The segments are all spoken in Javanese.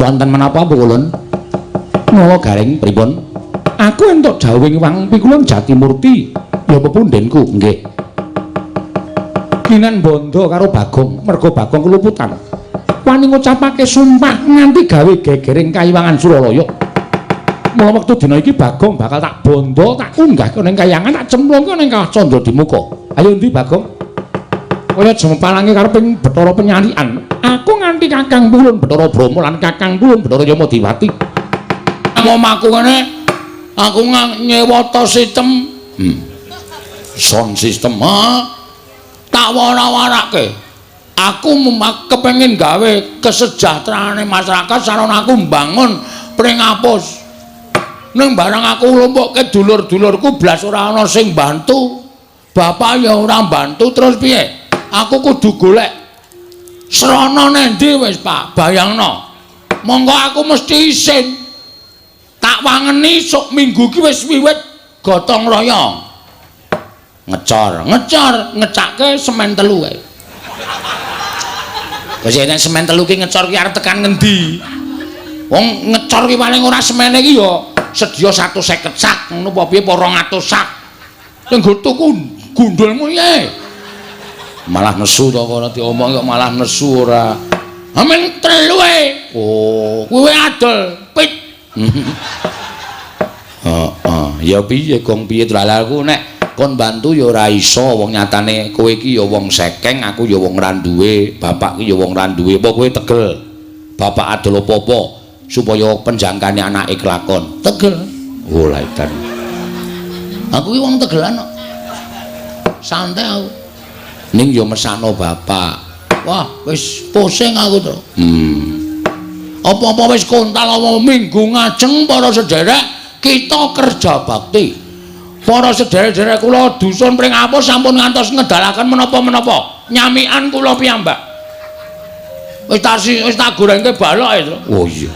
Wonten menapa Pukulun? Nala Gareng pripun? Aku entuk dawuhing Wang Pikulun Jatimurti, ya pepundhenku nggih. Kinan bondo karo Bagong, merga Bagong keluputan. Wani ngucapake sumpah nganti gawe gegering kayiwangan Suralaya. Mula wektu dina iki Bagong bakal tak bondo, tak unggahke ning kayangan, tak cemplungke ning Kawah Candra Dimuka. Ayo ndi Bagong? Kaya jemepalange kareping Bathara Penyalikan. Aku nganti Kakang Pulun Bathara Brahma lan Kakang Pulun Bathara Yamadewati. Omaku ngene aku nyewata sistem. Sound system, ha? Tak wara-warake. Aku kepengin gawe kesejahteraane masyarakat sarana aku mbangun pringapus. Ning barang aku lumpukke dulur-dulurku blas ora ana sing bantu. Bapak ya ora bantu terus piye? Aku kudu golek srana nendi wis Pak, bayangno. Monggo aku mesti isin. Tak wangeni sok minggu ki wis wiwit gotong royong. Ngecor, ngecor, ngecake semen telu kae. Wis nek semen telu ki ngecor ki arep tekan ngendi? Wong ngecor ki paling ora semene ki ya sedya 150 sak ngono apa piye apa 200 sak. Sing nggo tuku gundulmu piye? Malah nesu to kono diomong kok malah nesu ora. Amen telu e. Oh, kuwi adol pit. Heeh, ya piye gong piye aku nek kon bantu ya ora iso wong nyatane kowe iki ya wong sekeng, aku ya wong ra duwe, bapak ki ya wong ra duwe. Apa kowe tegel? Bapak adol apa-apa supaya penjangkane anake kelakon. Tegel. Oh, lha edan. Aku ki wong tegelan kok. Santai aku. Ning ya mesakno bapak. Wah, wis pusing aku to. Apa-apa wis kontal apa minggu ngajeng para sederek kita kerja bakti. Para sederek-sederek kula dusun Pringapus sampun ngantos ngedalaken menapa-menapa. Nyamikan kula piyambak. Wis tak wis tak gorengke balok e, Tru. Oh iya.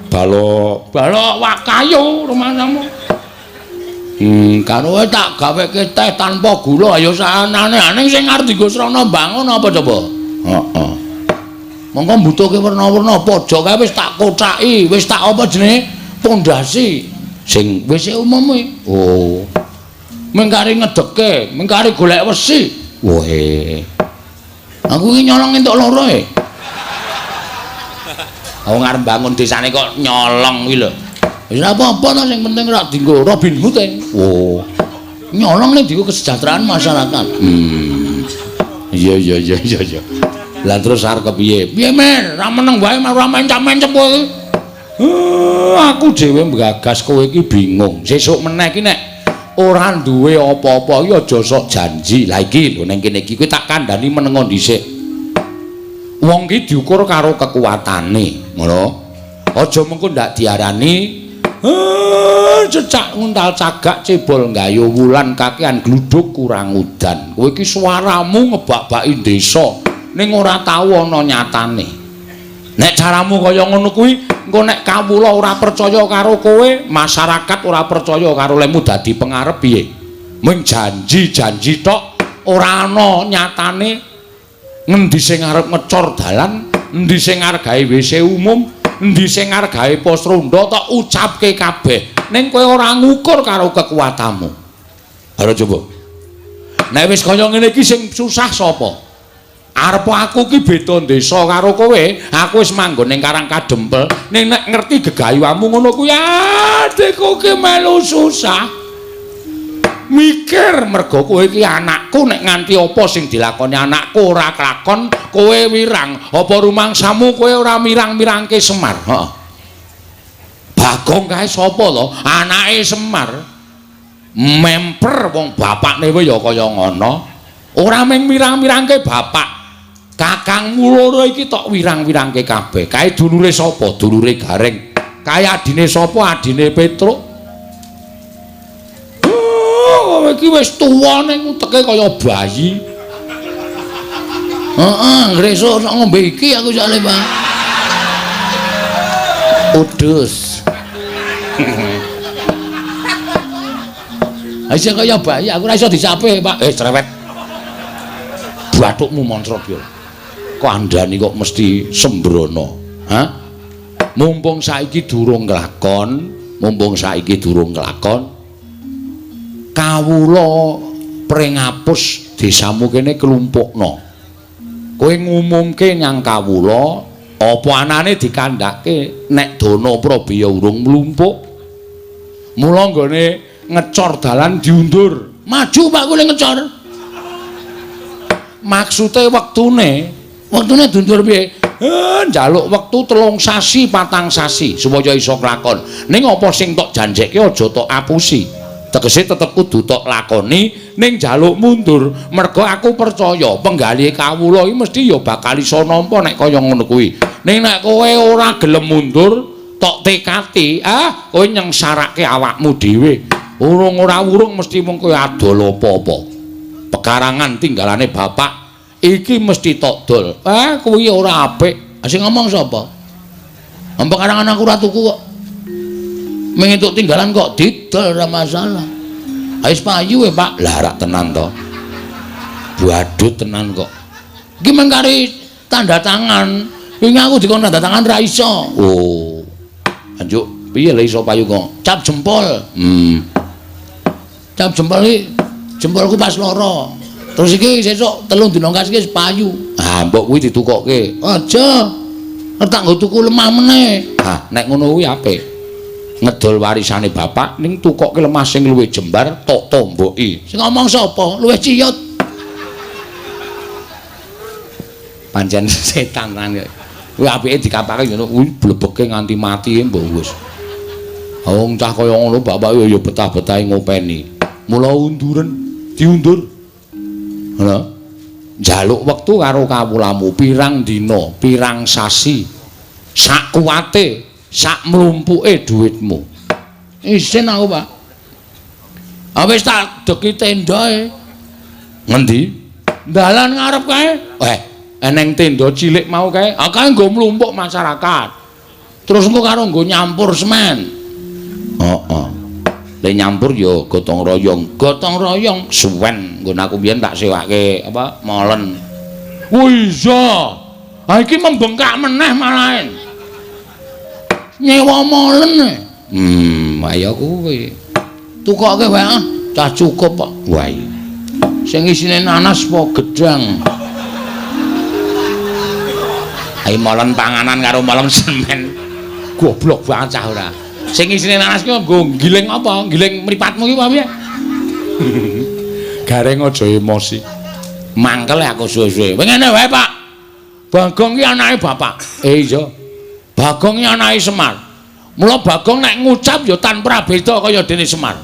Balok, balok wak kayu rumahmu. Karo tak gaweke teh tanpa gula ya saanane sing arep dienggo srana bangun apa coba? Heeh. Monggo mbutuhke werna-werna pojok kae wis tak kocaki, wis tak apa jenenge? Pondasi. Sing WC umum kuwi. Oh. Mengkari ngedeke, mengkari golek wesi. Wohe. Aku iki nyolong entuk loro e. Wong arep bangun desane kok nyolong kuwi lho. Wis ora apa-apa to sing penting ora dienggo Robin Hood e. Oh. Nyolong ning dienggo kesejahteraan masyarakat. Iya iya iya iya iya. Lah terus arep kepiye? Piye men? Ra meneng wae ora mencap-mencep kowe iki. Aku dhewe nggagas kowe iki bingung. Sesuk meneh iki nek ora duwe apa-apa iki aja sok janji. Lah iki lho ning kene iki kowe tak kandhani menengo dhisik. Wong ki diukur karo kekuatane, ngono. Aja mengko ndak diarani cecak nguntal cagak cebol nggayu wulan kakean gluduk kurang udan. Kowe iki suaramu ngebak-baki desa ning ora tau ana nyatane. Nek caramu kaya ngono kuwi, engko nek kawula ora percaya karo kowe, masyarakat ora percaya karo lemu dadi pengarep piye? Mung janji-janji tok ora ana nyatane. Ngendi sing arep ngecor dalan, endi sing arep gawe WC umum, endi sing arep gawe pos ronda tok ucapke kabeh. Ning kowe ora ngukur karo kekuatanmu. Ayo coba. Nek wis kaya ngene iki sing susah sapa? Arep aku ki beda desa karo kowe, aku wis manggon ning Karang Kadempel, ning nek ngerti gegayuhamu ngono kuwi adikku ki melu susah. Mikir mergo kowe iki anakku, nek nganti apa sing dilakoni anakku ora kelakon, kowe wirang. Apa rumangsamu kowe ora mirang-mirangke Semar? Heeh. Bagong kae sapa to? Anake Semar. Memper wong bapakne wae ya kaya ngono. Ora mung mirang-mirangke bapak. Kakangmu loro iki tok wirang-wirangke kabeh. Kae dulure sapa? Dulure Gareng. Kae adine sapa? Adine Petruk. Kowe iki wis tuwa ning uteke kaya bayi. Heeh, ngresuk sok ngombe iki aku soalé, Pak. Udus. Isih kaya bayi, aku ora iso disape, Pak. Cerewet. Bathukmu moncrot yo. Kok andani kok mesti sembrono. Hah? Mumpung saiki durung kelakon, mumpung saiki durung kelakon, kawula pringapus desamu kene klumpukno. Kowe ngumumke nyang kawula apa anane dikandhake nek dana prabaya urung mlumpuk. Mula nggone ngecor dalan diundur. Maju Pak kowe ngecor. Maksude wektune, wektune diundur piye? Njaluk wektu 3 sasi, 4 sasi supaya iso kelakon. Ning apa sing tok janjekke aja tok apusi. Tegese tetep kudu tok lakoni ning njaluk mundur. Merga aku percaya penggalih kawula iki mesti ya bakal iso nampa nek kaya ngono kuwi. Ning nek kowe ora gelem mundur, tok tekati, ah kowe nyengsarake awakmu dhewe. Urung ora urung mesti mung kowe adol apa-apa. Pekarangan tinggalane bapak iki mesti tok dol. Ah kuwi ora apik. Sing ngomong sapa? Pekarangan aku ora tuku kok. Mung entuk tinggalan kok didol ora masalah. Wis payu e, Pak. Lah rak tenan to. Badut tenan kok. Iki mung kari tanda tangan. Wingi aku dikon tanda tangan ra iso. Oh. Anjuk piye lha iso payu kok? Cap jempol. Cap jempol iki jempolku pas loro. Terus iki sesuk 3 dina kas iki wis payu. Ah, mbok kuwi ditukokke. Aja. Tak nggo tuku lemah meneh. Ah, nek ngono kuwi apik. Ngedol warisane bapak ning tukokke lemah sing luwih jembar tok tomboki. Sing ngomong sapa? Luwih ciyut. Pancen setan tenan kok. Kuwi apike dikapake ngono kuwi blebeke nganti mati mbok wis. Wong cah kaya ngono bapak ya betah-betahe ngopeni. Mula unduren, diundur. Ngono. Njaluk wektu karo kawulamu pirang dina, pirang sasi. Sak kuwate, sak mlumpuke dhuwitmu. Isin aku, Pak. Ah wis tak deki tendae. Ngendi? Dalan ngarep kae. Eneng tenda cilik mau kae. Ah kae nggo mlumpuk masyarakat. Terus engko karo nggo nyampur semen. Heeh. Le nyampur ya gotong royong, gotong royong suwen nggon aku biyen tak sewake apa molen. Oh iya. Ha iki membengkak meneh malahen. Nyewa molen. Ayo kuwi. Tukoke wae ah, cah cukup kok. Wah. Sing isine nanas apa gedang? Ayo molen panganan karo molen semen. Goblok banget cah ora. Sing isine nanas ki nggo giling apa? Giling mripatmu ki apa piye? Gareng aja emosi. Mangkel aku suwe-suwe. Ngene wae, Pak. Bagong ki anake bapak. Iya. Bagong ki anake Semar. Mula Bagong nek ngucap ya tanpa beda kaya dene Semar.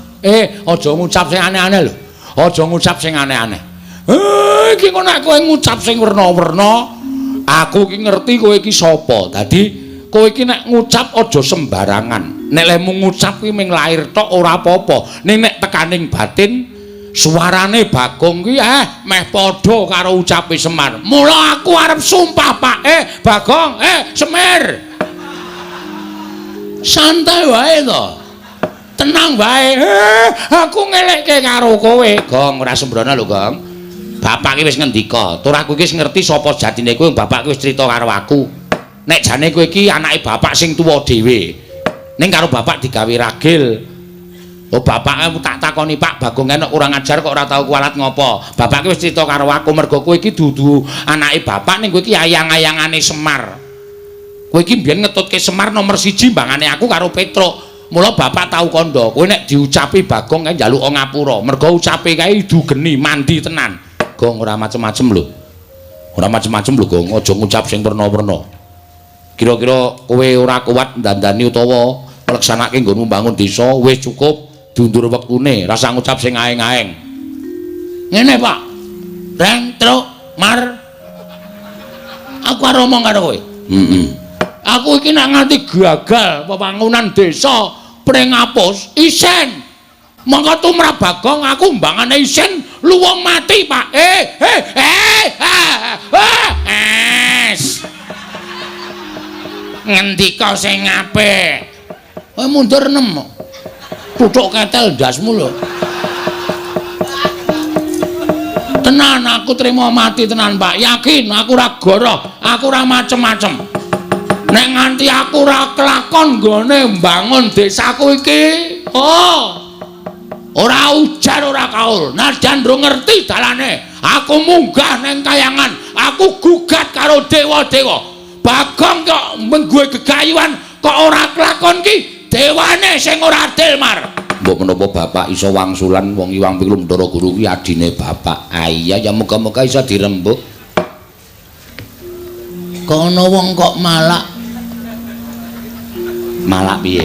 Aja ngucap sing aneh-aneh lho. Aja ngucap sing aneh-aneh. Iki kok nek kowe ngucap sing werna-werna, aku ki ngerti kowe iki sapa. Dadi kowe iki nek ngucap aja sembarangan. Nek lehmu ngucap kuwi mung lair tok ora apa-apa. Ning nek tekaning batin suarane Bagong kuwi meh padha karo ucape Semar. Mula aku arep sumpah, Pak. Bagong, Semir. Santai wae to. Tenang wae. Aku ngelekke karo kowe. Gong, ora sembrono lho, Gong. Bapak ki wis ngendika, tur aku iki wis ngerti sapa jatine kowe, bapak ki wis crita karo aku. Nek jane kowe iki anake bapak sing tuwa dhewe. Ning karo bapak digawe ragil. Oh bapak tak takoni Pak Bagong enek kurang ajar kok ora tau kualat ngopo. Bapak ki wis crita karo aku mergo kowe iki dudu anake bapak ning kowe iki ayang-ayangane Semar. Kowe iki mbiyen ngetutke Semar nomor 1 mbangane aku karo Petruk. Mula bapak tau kandha, kowe nek diucapi Bagong kae njaluk ngapura. Mergo ucape kae idu geni mandi tenan. Gong ora macem-macem lho. Ora macem-macem lho Gong, aja ngucap sing werna-werna. Kira-kira kowe ora kuat ndandani utawa ngleksanake nggonmu mbangun desa wis cukup diundur wektune, rasa ngucap sing aeng-aeng. Ngene, Pak. Reng, truk, mar. Aku arep omong karo kowe. Heeh. Aku iki nek nganti gagal pembangunan desa Pringapus isen. Mongko tumrap Bagong aku mbangane isen luwung mati, Pak. Es. Ngendika sing apik. Kowe mundur 6. Tuthuk ketel ndasmu lho. Tenan aku trimo mati tenan, Pak. Yakin aku ora goroh, aku ora macem-macem. Nek nganti aku ora kelakon nggone mbangun desaku iki, oh. Ora ujar ora kaul, najan ndro ngerti dalane. Aku munggah neng kayangan, aku gugat karo dewa-dewa. Bagong kok menggue gegayuhan kok ora kelakon ki, dewane sing ora adil mar. Mbok menapa bapak iso wangsulan wong Iwang Pikulun Bathara Guru kuwi adine bapak. Ah iya ya muga-muga iso dirembuk. Kok ana wong kok malak. Malak piye?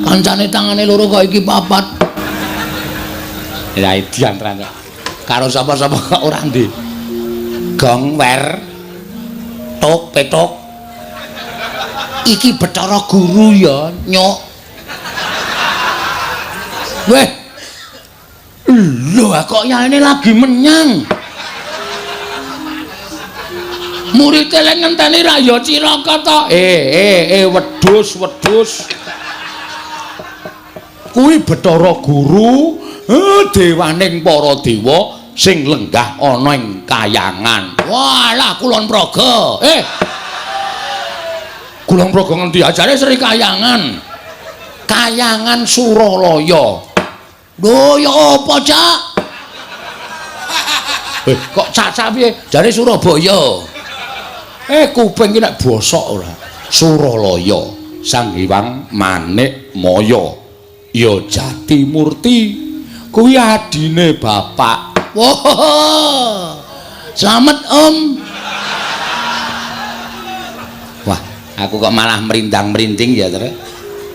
Kancane tangane loro kok iki papat. Ya diantrane. Karo sapa-sapa kok ora ndi. Gong wer tok petok. Iki Bathara Guru ya, nyok. Weh. Lho kok yaene lagi menyang. Murid e ngenteni ra ya cilaka to. Wedhus, wedhus. Kuwi Bathara Guru, dewaning para dewa sing lenggah ana ing kayangan. Walah Kulon Progo. Kulon Progo ngendi ajare Sri Kayangan? Kayangan Suralaya. Lho ya apa, Cak? Kok cacak piye? Jare Surabaya. Kuping ki nek bosok ora. Suralaya, Sang Hyang Manik Maya. Ya Jatimurti. Kuwi adine bapak. Wah. Slamet, Om. Wah, aku kok malah merindang-merinding ya, Tru.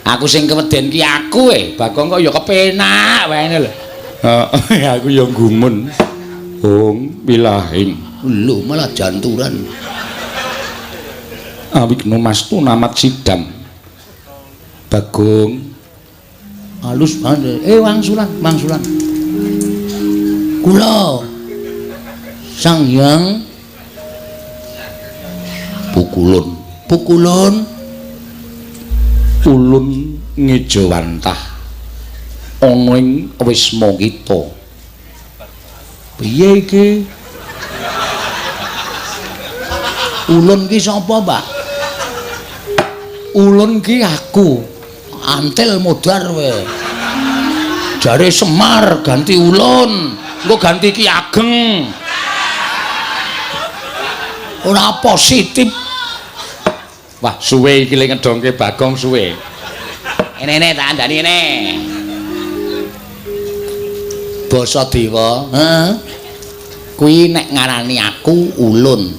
Aku sing keweden ki aku Bagong kok ya kepenak wae lho. Heeh, aku ya gumun. Hong wilahing. Lho malah janturan. Awigna mastu namat sidam. Bagong halus banget. Wangsulan, wangsulan. Kula Sang Hyang Pukulun. Pukulun ulun ngejawantah ana ing wisma kita. Piye iki? Ulun ki sapa, Pak? Ulun ki aku. Antil modar kowe. Jare Semar ganti ulun, engko ganti Ki Ageng. Ora positif. Wah, suwe iki le ngedongke Bagong suwe. Ene-ene tak andani ene. Basa dewa, heeh. Kuwi nek ngarani aku ulun.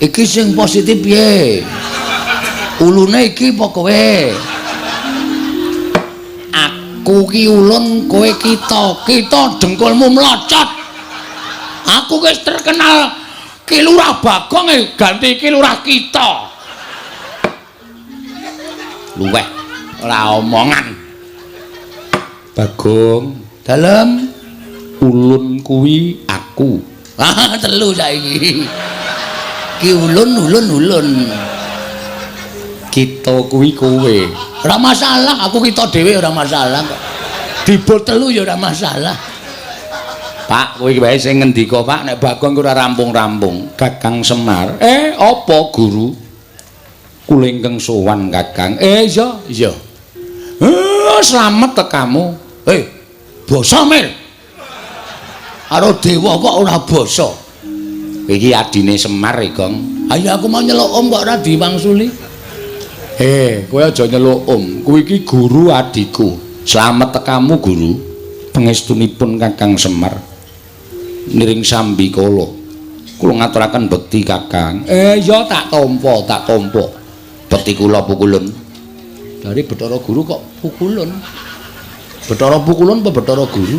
Iki sing positif piye? Ulune iki apa kowe? Aku ki ulun, kowe kita. Kita dengkulmu mlocot. Aku wis terkenal Ki Lurah Bagong ganti Ki Lurah kita. Luweh ora omongan. Bagong, dalem ulun kuwi aku. Ah, telu saiki. Ki ulun ulun ulun. Kita kuwi kowe. Ora masalah, aku kita dhewe ora masalah kok. Dibot telu ya ora masalah. Pak, kowe iki wae sing ngendika, Pak, nek Bagong ora rampung-rampung. Kakang Semar. Apa guru? Kula ingkang sowan Kakang. Iya, iya. Slamet tekamu. Basa Mir. Karo dewa kok ora basa. Iki adine Semar e, Gong. Ayo aku mau nyeluk om kok ora diwangsuli. Kowe aja nyeluk om. Kuwi iki guru adiku. Slamet tekamu, guru. Pangestunipun Kakang Semar. Niring sambi kala. Kula ngaturaken bekti Kakang. Ya tak tampa, tak tampa. Bekti kula pukulun. Dari Bathara Guru kok pukulun. Bathara pukulun apa Bathara Guru?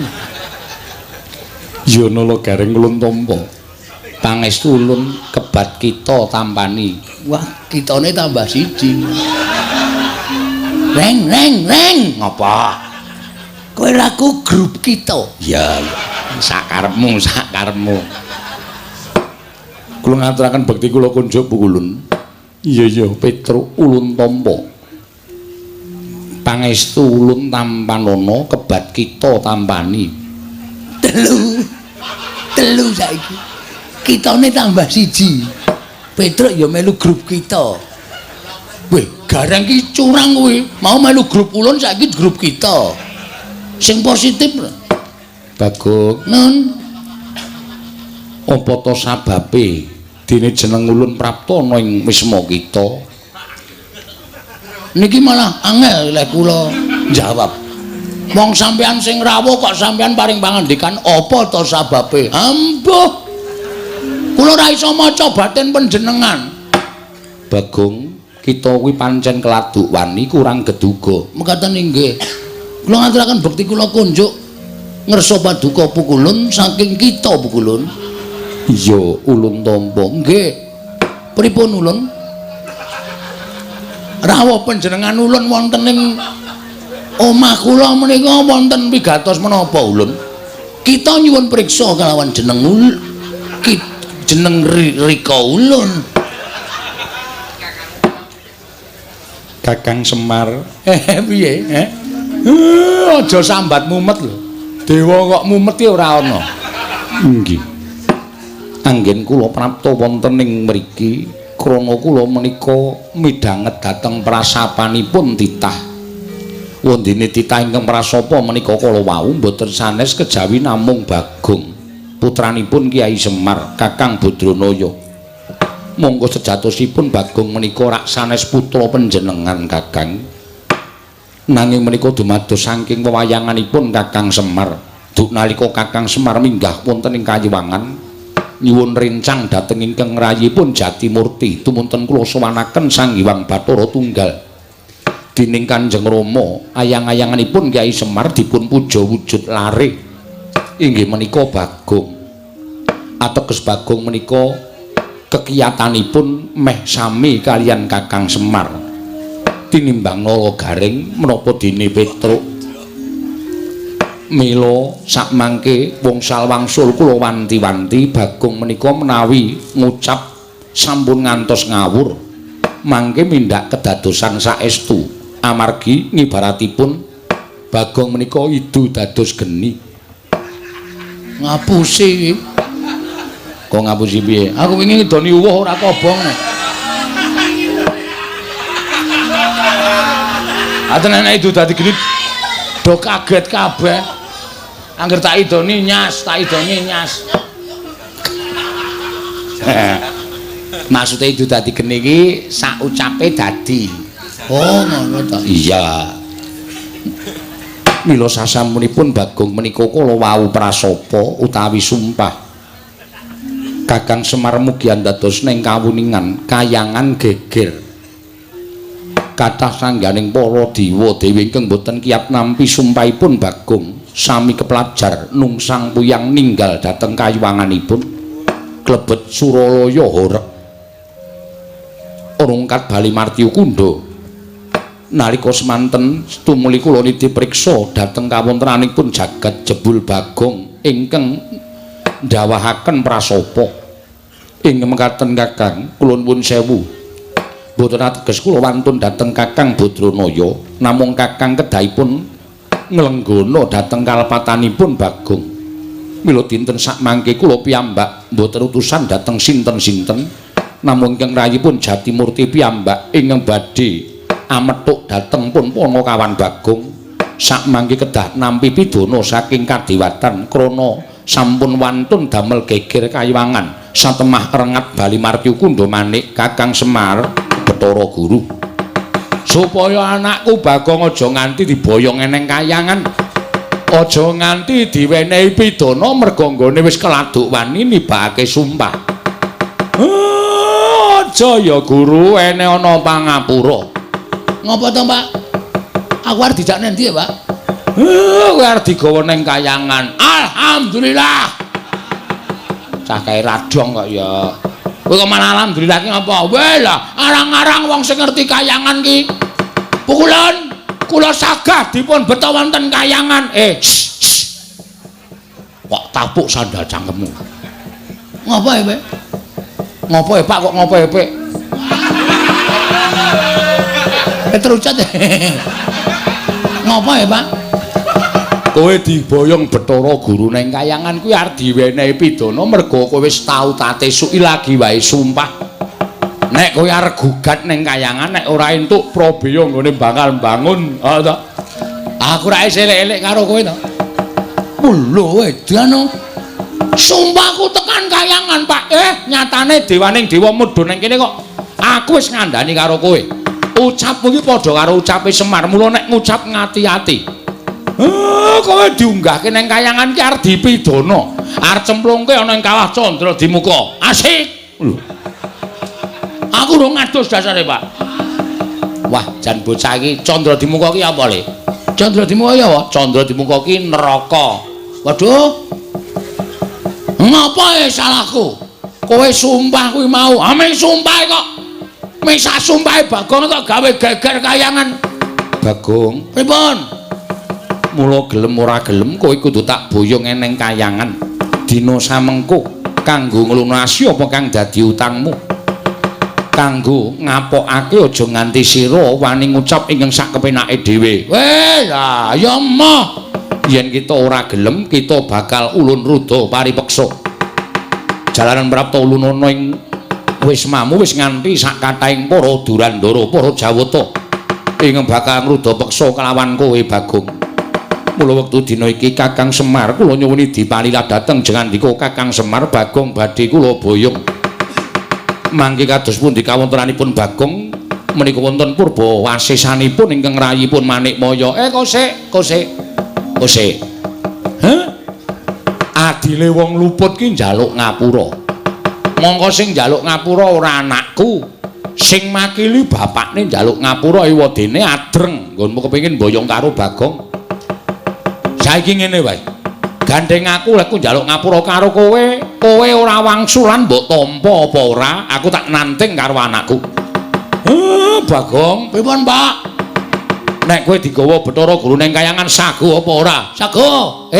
Ya nala gareng ulun tampa. Pangestu ulun kebat kita tampani. Wah, kitane tambah siji. Reng reng reng. Ngapa? Kowe laku grup kita. Ya, sakarepmu, sakarepmu. Kula ngaturaken bekti kula kunjuk pukulun. Iya iya, Petruk ulun tampa. Pangestu ulun tampanana kebat kita tampani. Telu. Telu saiki. Kitane tambah siji. Petruk ya melu grup kita. Weh, Gareng ki curang kuwi. Mau melu grup ulun saiki grup kita. Sing positif lho. Bagong, Nun. Apa to sababe dene jeneng ulun prapta ana ing wisma kita? Niki malah angel lek kula jawab. Wong sampean sing rawuh kok sampean paring pangandikan apa to sababe? Ambuh. Kula ora iso maca batin panjenengan. Bagong, kita kuwi pancen keladuk wani kurang geduga. Mekaten inggih. Kula ngaturaken bekti kula kunjuk ngersa paduka pukulun saking kita pukulun. Iya, ulun tampa. Nggih. Pripun ulun? Rawuh panjenengan ulun wonten ing omah kula menika wonten pigatos menapa ulun? Kita nyuwun priksa kalawan jeneng jeneng Rika ulun. Kakang Semar. Piye? Aja sambat mumet lho. Dewa kok mumet ki ora ana. Nggih. Anggen kula prapta wonten ing mriki krana kula menika midhanget dhateng prasapanipun titah. Wondene titah ingkang prasapa menika kala wau mboten sanes kejawi namung Bagong, putranipun Kyai Semar, Kakang Badranaya. Monggo sejatosipun Bagong menika rak sanes putra panjenengan Kakang. Nanging menika dumados saking wewayanganipun Kakang Semar. Duk nalika Kakang Semar minggah wonten ing Kayiwangan nyuwun rencang dhateng ingkang rayipun Jatimurti tumunten kula sowanaken Sang Hyang Bathara Tunggal. Dening Kanjeng Rama ayang-ayanganipun Kyai Semar dipun puja wujud lare inggih menika Bagong. Ateges Bagong menika kekiyatanipun meh sami kalian Kakang Semar. Tinimbang Nala Gareng menapa dene Petruk. Mila sakmangke wongsal wangsul kula wanti-wanti Bagong menika menawi ngucap sampun ngantos ngawur mangke mindak kedadosan saestu amargi ngibaratipun Bagong menika idu dados geni. Ngapusi iki. Kok ngapusi piye? Aku wingi ngidoni uwuh ora kobong. Aten nek idu dadi geni do kaget kabeh. Angger tak idoni nyas, tak idoni nyas. Maksude idu dadi geni iki sak ucape dadi. Oh, ngono to. Iya. Mila sasampunipun Bagong menika kala wau prasapa utawi sumpah. Kakang Semar mugi andados ning kawuningan kayangan geger. Kathah sangganing para dewa dewi ingkang boten kiyat nampi sumpahipun Bagong sami keplajar nungsang puyang ninggal dhateng kayuwanganipun klebet Suralaya horeg rungkat bali martyu kundha. Nalika semanten tumuli kula niti priksa dhateng kawontenanipun jagat jebul Bagong ingkang ndawahaken prasapa. Ing mekaten Kakang kula nuwun sewu. Mboten ateges kula wantun dhateng Kakang Badranaya, namung Kakang kedahipun nglenggana dhateng kalepatanipun Bagong. Mila dinten sakmangke kula piyambak mboten utusan dhateng sinten-sinten, namung ingkang rayipun Jatimurti piyambak ingkang badhe amethuk dhateng pun Panakawan Bagong. Sakmangke kedah nampi pidana saking kadewatan krana sampun wantun damel geger kayiwangan satemah rengat bali martyu kundha manik Kakang Semar Bathara Guru. Supaya anakku Bagong aja nganti diboyong eneng kayangan, aja nganti diwenehi pidana merga nggone wis keladuk wani nibake sumpah. Aja ya Guru, ene ana pangapura. Ngopo to, Pak? Aku arep dijak nendi ya, Pak? Kowe arep digawa ning kayangan. Alhamdulillah. Cah kae radong kok ya. Kowe kok malah alhamdulillah ki ngapa? Weh lah, arang-arang wong sing ngerti kayangan ki. Pukulan kula sagah dipun beto wonten kayangan. Kok tapuk sandal cangkemmu. Ngopo ya, Pak? Ngopo ya, Pak? Kok ngopo ya, Pak? Terucat. Ngopo ya, Pak? Kowe diboyong Bathara Guru ning kayangan kuwi arep diwenehi pidana merga kowe wis tau tate suki lagi wae sumpah. Nek kowe arep gugat ning kayangan nek ora entuk prabeya nggone bakal mbangun, ha to. Aku ra elek-elek karo kowe to. Lho edan. Sumpahku tekan kayangan, Pak. Nyatane dewaning dewa mudhun ning kene kok. Aku wis ngandani karo kowe. Ucapmu iki padha karo ucape Semar, mula nek ngucap ngati-ati. Kowe diunggahke ning kayangan ki arep dipidana. Arep cemplungke ana ing kawah Candra Dimuka. Asik. Lho. Aku urung ngadus dasare, Pak. Wah, jan bocah iki Candra Dimuka ki apa, Le? Candra Dimuka ya apa? Candra Dimuka ki neraka. Waduh. Ngapa salahku? Kowe sumpah kuwi mau. Ah, ming sumpah kok. Ming sak sumpahe Bagong kok gawe geger kayangan. Bagong, pripun? Mula gelem ora gelem kowe kudu tak boyong eneng kayangan. Dina samengko kanggo nglunasi apa kang dadi utangmu. Kanggo ngapokake aja nganti sira wani ngucap ingkang sak kepenake dhewe. Weh, lah ya emoh. Yen kita ora gelem kita bakal ulun ruda paripeksa. Jalaran prapta ulunana ing wismamu wis nganti sak kathahing para Durandara, para Jawata ingkang bakal ngruda peksa kelawan kowe Bagong. Mula wektu dina iki Kakang Semar kula nyuwuni dipalila dhateng jengandika Kakang Semar Bagong badhe kula boyong. Mangke kados pundi kawontenanipun Bagong menika wonten purba wasesanipun ingkang rayipun Manikmaya. Kosek, kosek. Kosek. Heh? Adile wong luput ki njaluk ngapura. Mongko sing njaluk ngapura ora anakku. Sing makili bapakne njaluk ngapura ewadene adreng nggonmu kepengin boyong karo Bagong. Saiki ngene wae. Gandeng aku lek njaluk ngapura karo kowe, kowe ora wangsulan mbok tampa apa ora, aku tak nanting karo anakku. Bagong, pripun, Pak? Nek kowe digawa Bathara Guru ning kayangan sago apa ora? Sago.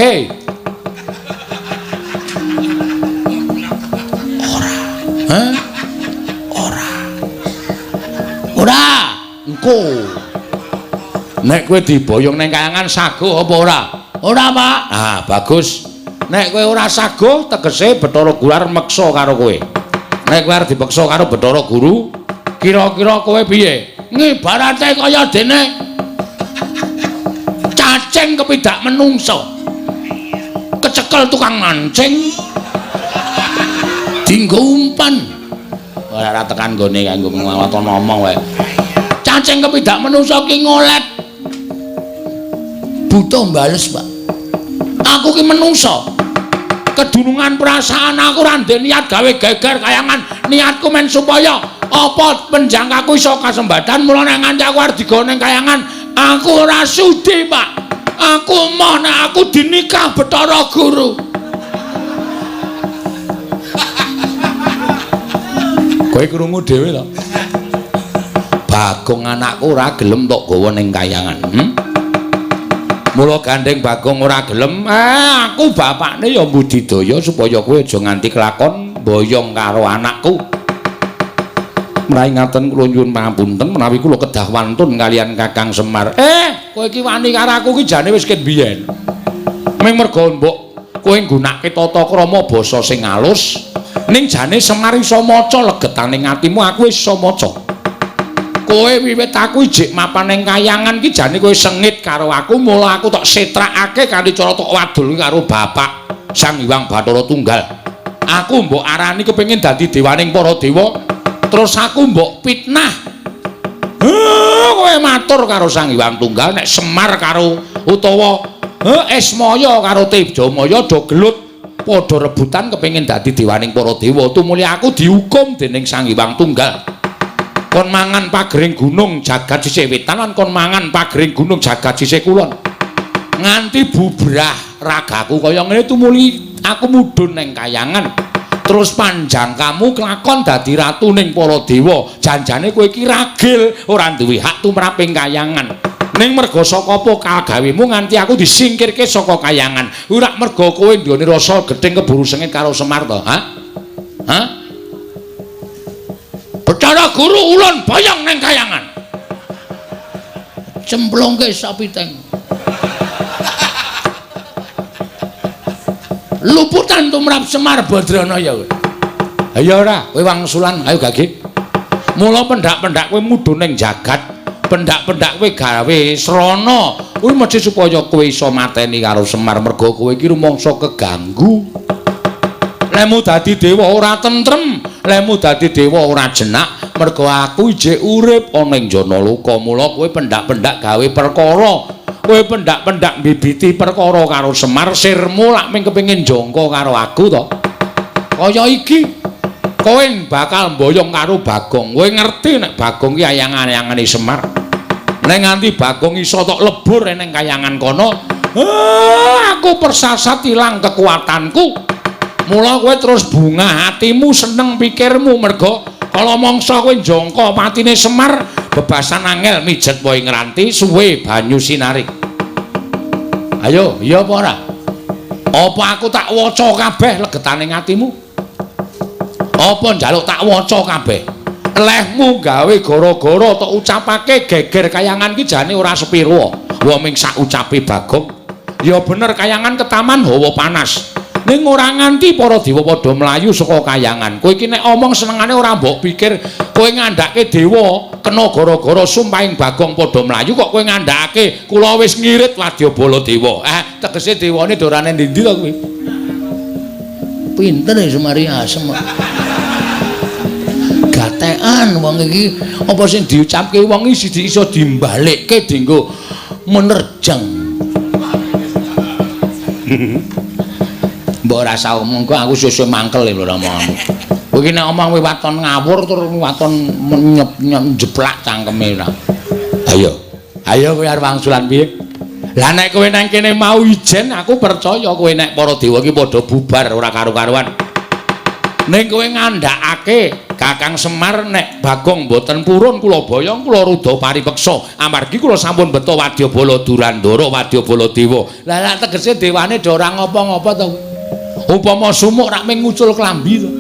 Ora. Hah? Ora. Ora. Engko. Nek kowe diboyong ning kayangan sago apa ora? Ora, Pak. Ah, bagus. Nek kowe ora sago, tegese Bathara Guru arep meksa karo kowe. Nek kowe arep dipeksa karo Bathara Guru, kira-kira kowe piye? Ngibarate kaya dene cacing kepidak menungso. Kecekel tukang mancing. Dinggo umpan. Ora tekan nggone kanggo nglawaton ngomong wae. Cacing kepidak menungso ki ngolet. Buta mbales, Pak. Aku ki menungso. Kedunungan perasaan aku ora ndek niat gawe geger kayangan. Niatku men supaya apa penjangkaku iso kasembatan. Mula nek nganti aku arep digawa ning kayangan, aku ora sudi, Pak. Aku moh nek aku dinikah Bathara Guru. Kowe krungu dhewe to? Bagong anakku ora gelem tok gawa ning kayangan. Mula gandeng Bagong ora gelem, aku bapakne ya mbudidaya supaya kowe aja nganti kelakon boyong karo anakku. Menawi ngaten kula nyuwun pangapunten menawi kula kedah wantun kalian Kakang Semar. Kowe iki wani karo aku iki jane wis ket biyen. Ming merga mbok kowe nggunakake tata krama basa sing alus, ning jane Semar iso maca legetane atimu, aku wis iso maca. Kowe wiwit aku ijik mapan ning kayangan ki jane kowe sengit karo aku, mula aku tok setrakake kanthi cara tok wadul karo bapak Sang Hyang Bathara Tunggal. Aku mbok arani kepengin dadi dewaning para dewa, terus aku mbok fitnah. Kowe matur karo Sang Hyang Tunggal nek Semar karo utawa Esmaya karo Tejamaya do gelut padha rebutan kepengin dadi dewaning para dewa, tumuli aku dihukum dening Sang Hyang Tunggal. Kon mangan pagering gunung jagat sisih wetan lan kon mangan pagering gunung jagat sisih kulon. Nganti bubrah ragaku kaya ngene tumuli aku mudhun ning kayangan. Terus panjang kamu kelakon dadi ratu ning para dewa. Janjane kowe iki ragil ora duwe hak tumrap ing kayangan. Ning merga saka apa kagawemu nganti aku disingkirke saka kayangan. Ora merga kowe nduweni rasa gething keburu sengit karo Semar to, ha? Ha? Bathara Guru ulun boyong ning kayangan. Cemplungke sapiteng. Luputan tumrap Semar Badranaya kowe. Ayo ora, kowe wangsulan, ayo gage. Mula pendak-pendak kowe mudhun ning jagat, pendak-pendak kowe gawe srana, kuwi mesti supaya kowe iso mateni karo Semar merga kowe iki rumangsa keganggu. Lemu dadi dewa ora tentrem, lemu dadi dewa ora jenak, merga aku ijik urip ana ing Janaloka. Mula kowe pendak-pendak gawe perkara, kowe pendak-pendak mbibiti perkara karo Semar, sirmu lak mung kepengin jangka karo aku to. Kaya iki kowe bakal mboyong karo Bagong. Kowe ngerti nek Bagong ki ayang-ayangane Semar. Nek nganti Bagong iso tok lebur ning kayangan kono, aku persasat ilang kekuatanku. Mula kowe terus bunga hatimu, seneng pikirmu merga kala mangsa kowe njangka patine Semar, bebasan angel mijet wae ngranti suwe banyu sinarik. Ayo, iya apa ora? Apa aku tak waca kabeh legetane atimu? Apa njaluk tak waca kabeh? Lehmu gawe gara-gara tok ucapake geger kayangan ki jane ora sepiro. Wong ming sak ucape Bagong. Ya bener kayangan ketaman hawa panas. Ning ora nganti para dewa padha mlayu saka kayangan. Kowe iki nek omong senengane ora mbok pikir, kowe ngandhake dewa kena gara-gara sumpahing Bagong padha mlayu kok kowe ngandhakake kula wis ngirit wadyabala dewa. Tegese dewane dorane ndi-ndi to kuwi? Pinter ya Semari asem. Gatekan wong iki apa sing diucapke wong iki siji iso dimbalekke dienggo menerjang. Mbok ora usah omong kok aku sesuk mangkel lho omonganmu. Kowe iki nek omong kowe waton ngawur tur waton njeplak cangkeme ora. Ayo. Ayo kowe arep wangsulan piye? Lah nek kowe nang kene mau ijen aku percaya kowe nek para dewa iki padha bubar ora karu-karuan. Ning kowe ngandhakake Kakang Semar nek Bagong mboten purun kula boyong kula rudha paripeksa amargi kula sampun beto wadyabala Durandara wadyabala dewa. Lah lak tegese dewane do ora ngopo-ngopo to. Upama sumuk rak mung ngucul klambi to.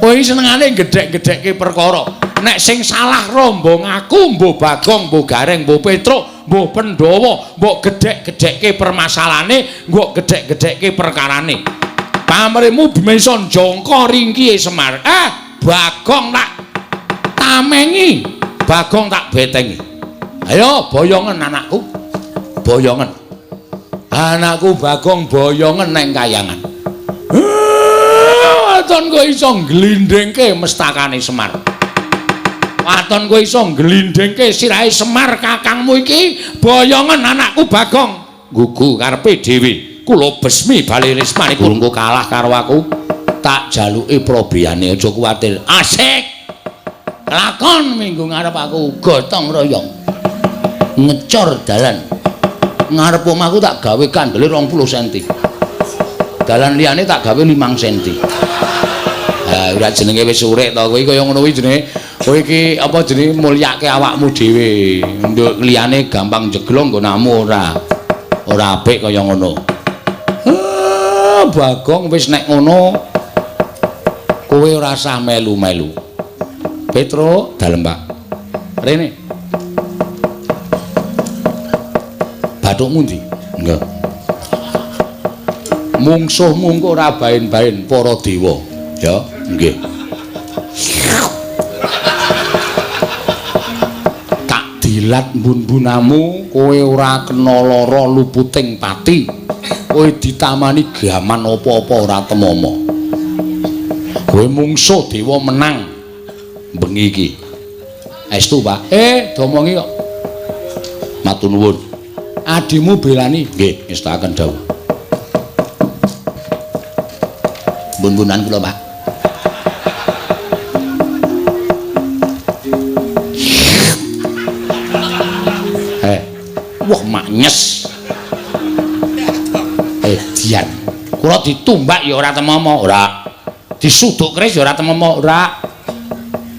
Kowe iki senengane gedhek-gedhekke perkara. Nek sing salah rombong aku, mbuh Bagong, mbuh Gareng, mbuh Petruk, mbuh Pandhawa, mbok gedhek-gedhekke permasalahane, mbok gedhek-gedhekke perkarane. Pamrihmu bisa njangka ringkihe Semar. Bagong tak tamengi, Bagong tak betengi. Ayo boyongen anakku. Boyongen. Anakku Bagong boyongen neng kayangan. Waton kowe iso ngglindhingke mestakane Semar. Waton kowe iso ngglindhingke sirahe Semar kakangmu iki, boyongen anakku Bagong. Gugu karepe dhewe. Kula besmi bali rismane kurungku kalah karo aku. Tak jaluki probiyane aja kuwatir. Asik. Lakon minggu ngarep aku gotong royong. Ngecor dalan. Ngarep omahku tak gawe kandele 20 cm. Dalan liyane tak gawe 5 cm. Ha ora jenenge wis urip to kowe kaya ngono kuwi jenenge. Kowe iki apa jenenge mulyake awakmu dhewe. Nduk liyane gampang jeglong nggonamu ora. Ora apik kaya ngono. Bagong wis nek ngono kowe ora usah melu-melu. Petruk dalem Pak. Rene. Bathukmu ndi? Nggih. Mungsuhmu engko ora baen-baen para dewa. Ya, nggih. Tak dilat mbun-mbunamu, kowe ora kena lara luputing pati. Kowe ditamani gaman apa-apa ora temomo. Kowe mungsuh dewa menang bengi iki. Estu, Pak. Domongi kok. Matur nuwun. Adimu belani. Nggih, ngestakaken dawuh. Bun-bunan kula, Pak. Wah maknyes. Dian. Kula ditumbak ya ora temomo, ora. Disuduk keris ya ora temomo, ora.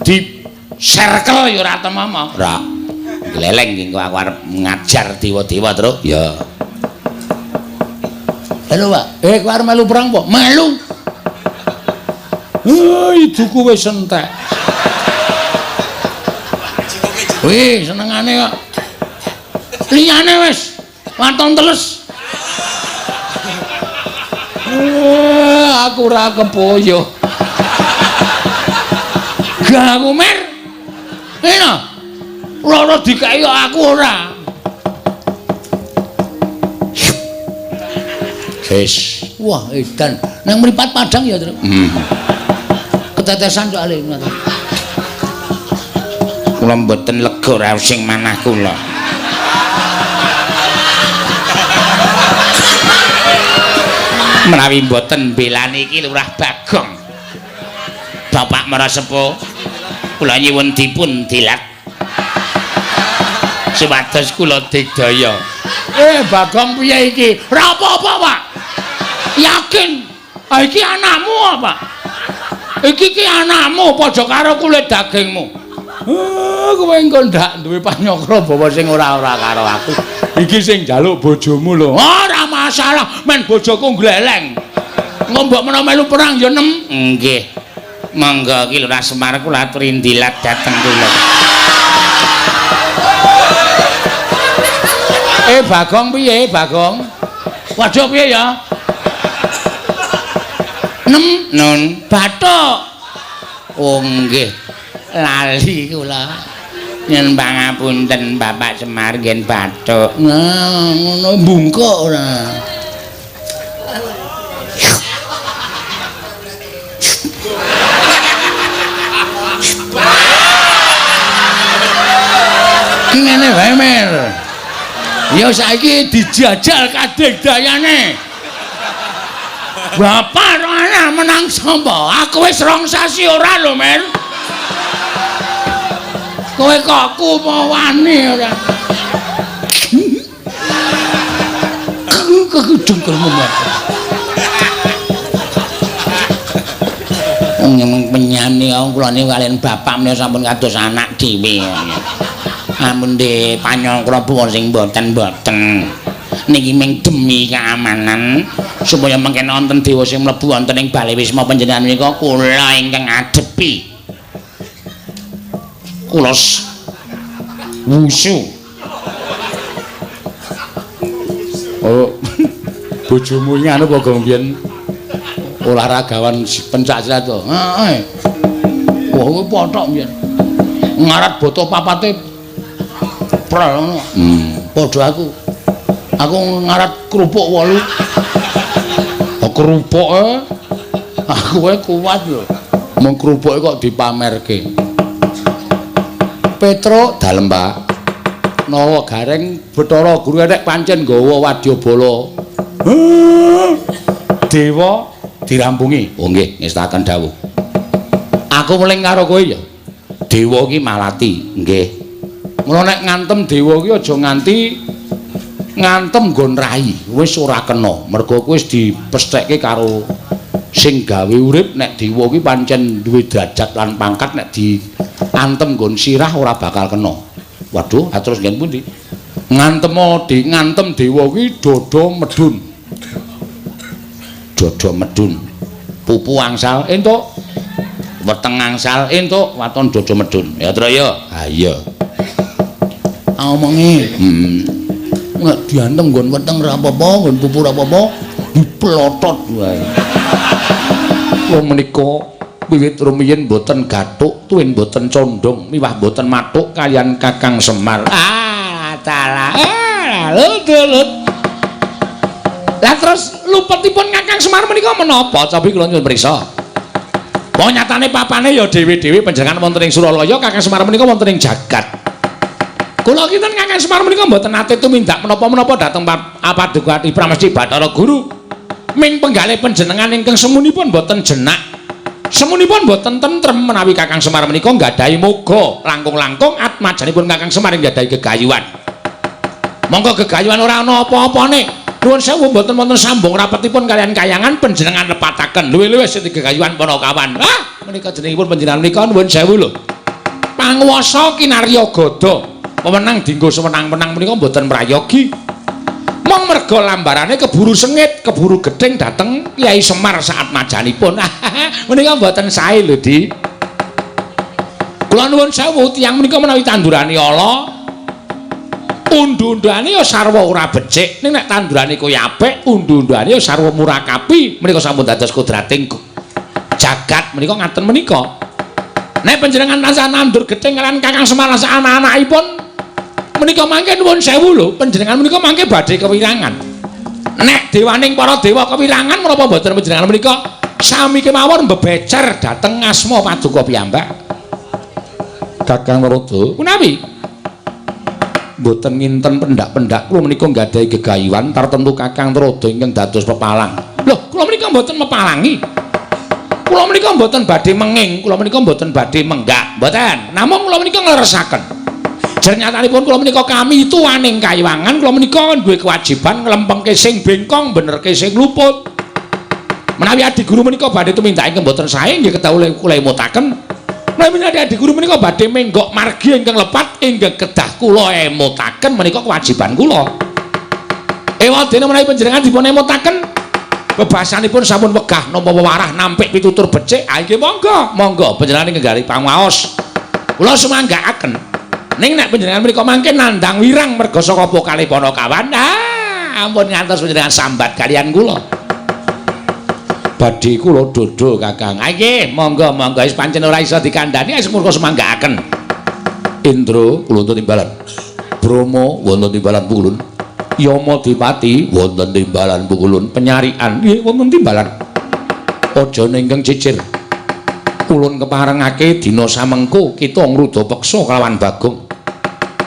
Di serkel ya ora temomo, ora. Gleleng iki aku arep ngajar dewa-dewa, Truk. Ya. Halo, Pak. Kowe arep melu perang apa? Melu. Iduku wis entek. Wih, senengane kok. Liyane wis waton teles. Aku ora kepoyo. Curiga aku, Mir. Ngene. Loro dikeki kok aku ora. Wis. Wah, edan. Nang mripat padang ya, Tru. Ketetesan soalé ngono. Kula mboten lega raos sing manah kula. Menawi mboten mbelani iki Lurah Bagong. Bapak Marasepuh, kula nyuwun dipun dilat supados kula digdaya. Bagong piye iki? Ora apa-apa, Pak. Yakin. Ah iki anakmu apa? Iki ki anakmu padha karo kulit dagingmu. Kowe engko ndak duwe panyokra bawa sing ora-ora karo aku. Iki sing njaluk bojomu lho. Ora masalah, men bojoku gleleng. Engko mbok menawa melu perang ya nem. Nggih. Monggo iki Lurah Semar kula aturi ndilat dhateng kula. Bagong piye, Bagong? Waduh piye ya? Nem Nun. bathuk. Oh nggih. Lali kula. Nyuwun pangapunten Bapak Semar ngen bathuk. Nah, ngono bungkuk ora. Ki ngene wae, Mir. Ya saiki dijajal kadigdayane. Bapak ora menang sapa? Aku wis 2 sasi ora lho, Mir. Kowe kok kumawani ora? Kekudungkelmu mati. Wong penyane kula niku kaliyan bapak menika sampun kados anak dhewe. Ampun de panyangkra buwon sing mboten-mboten. Niki ming demi keamanan supaya mengken wonten dewa sing mlebu wonten ing bale wisma panjenengan menika kula ingkang adepi. Kula wusu. Oh, bojomu iki anu apa gong biyen olahragawan pencak silat to? Heeh. Wah, kuwi pothok biyen. Ngarat boto papate prel ngono. Padha aku. Aku ngarat kerupuk 8. Oh, kerupuke aku wae kuat lho. Mung kerupuke kok dipamerke. Petruk dalem, Pak. Nawa gareng Bathara Guru nek pancen nggawa wadyabala. Dewa dirampungi. Oh nggih, ngestaken dawuh. Aku weling karo kowe ya. Dewa ki malati, nggih. Mula nek ngantem dewa ki aja nganti ngantem nggon rai, wis ora kena. Mergo kuwi wis dipesthekke karo sing gawe urip nek dewa ki pancen duwe derajat lan pangkat nek diantem nggon sirah ora bakal kena. Waduh, terus nggen pundi? Ngantem dewa ki dada medhun. Dada medhun. Pupu angsal entuk, weteng angsal entuk, waton dada medhun. Ya Tru ya. Ha iya. Omongi. Nek diantem nggon weteng ora apa-apa, nggon pupu ora apa-apa, diplotot wae. Wong menika wiwit rumiyin mboten gathuk, tuwin mboten condong, miwah mboten mathuk kaliyan Kakang Semar. Ah, dalah. Ah, lut. Lah terus lupetipun Kakang Semar menika menapa? Cobi kula nyuwun priksa. Wong nyatane papane ya dhewe-dhewe panjenengan wonten ing Suralaya, Kakang Semar menika wonten ing jagat. Kula kinten Kakang Semar menika mboten nate tumindak menapa-menapa dhateng Paduka Pramesti Bathara Guru. Ming penggalih panjenengan ingkang semunipun mboten jenak. Semunipun mboten tentrem menawi Kakang Semar menika nggadahi moga langkung-langkung atmajanipun Kakang Semar nggadahi gegayuhan. Monggo gegayuhan ora ana apa-apane. Nuwun sewu mboten wonten sambung rapetipun kaliyan kayangan panjenengan lepataken. Luwih-luwih sing gegayuhan Panakawan. Ah, menika jenengipun panjenengan menika nuwun sewu lho. Panguwasa kinarya gada. Wewenang dinggo sewenang-wenang menika mboten prayogi. Mong merga lambarane keburu sengit, keburu gething dhateng Kyai Semar saat majanipun. Menika mboten sae lho, Di. Kula nuwun sewu tiyang menika menawi tandurane ala undu-unduane ya sarwa ora becik. Ning nek tandurane kaya apik, undu-unduane ya sarwa murakapi. Menika sampun dados kodrating jagat menika ngaten menika. Nek panjenengan tansah nandur gething kaliyan Kakang Semar lan anak-anakipun menika mangke nuwun sewu lho, panjenengan menika mangke badhe kewirangan. Nek dewaning para dewa kewirangan menapa mboten panjenengan menika sami kemawon mbebecer dhateng asma paduka piyambak. Kakang Narada, menawi mboten nginten pendak-pendak kula menika nggadahi gegayuhan tartemtu Kakang Narada ingkang dados pepalang. Lho, kula menika mboten mepalangi. Kula menika mboten badhe menging, kula menika mboten badhe menggak, mboten. Namung kula menika ngleresaken. Jernyatanipun kula menika kami tuwaning kayiwangan, kula menika duwe kewajiban nglempengke sing bengkong, benerke sing luput. Menawi adi guru menika badhe tumindak ingkang mboten sae nggih kedah kula emutaken. Menawi adi guru menika badhe menggok margi ingkang lepat ingkang kedah kula emutaken menika kewajiban kula. Ewadene menawi panjenengan dipun emutaken bebasanipun sampun wegah nampa wewarah nampik pitutur becik, ah nggih monggo, monggo panjenengan nggari pangaos. Kula sumanggaaken. Ning nek panjenengan menika mangke nandhang wirang merga saka pokale Panakawan, ah ampun ngantos panjenengan sambat kaliyan kula. Badhe kula dodho Kakang. Ah nggih, monggo monggo wis pancen ora iso dikandhani wis murka sumanggaaken. Indra kula timbalan. Brahma wonten timbalan pukulun. Yama Dipati wonten timbalan pukulun. Penyarian nggih wonten timbalan. Aja ingkang cicir. Ulun keparengake dina samengko kita ngruda peksa kelawan Bagong.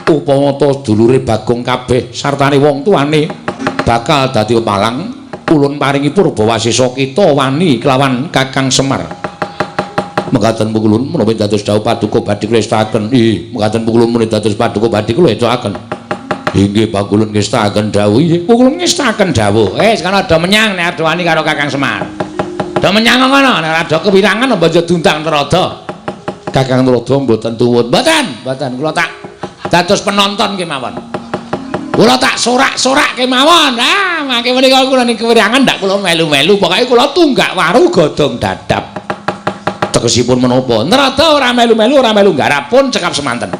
Upama ta dulure Bagong kabeh sartane wong tuane bakal dadi pepalang, ulun paringi purbawasesa kita wani kelawan Kakang Semar. Mekaten pukulun menawi dados dawuh paduka badhe kula estakaken. Ih, mekaten pukulun menawi dados paduka badhe kula estakaken. Inggih pakulun ngestakaken dawuh. Inggih pakulun ngestakaken dawuh. Wis kono do menyang nek arep wani karo Kakang Semar. Do menyang ngono nek ora kewirangan aja diundang Narada. Kakang Narada mboten tuwut. Mboten, mboten kula tak dados penonton kemawon. Kula tak sorak-sorak kemawon. Ah, mangke menika kula ning kewirangan ndak kula melu-melu, pokoke kula tunggak waru godhong dadap. Tegesipun menapa? Narada ora melu-melu, ora melu nggarap pun cekap semanten.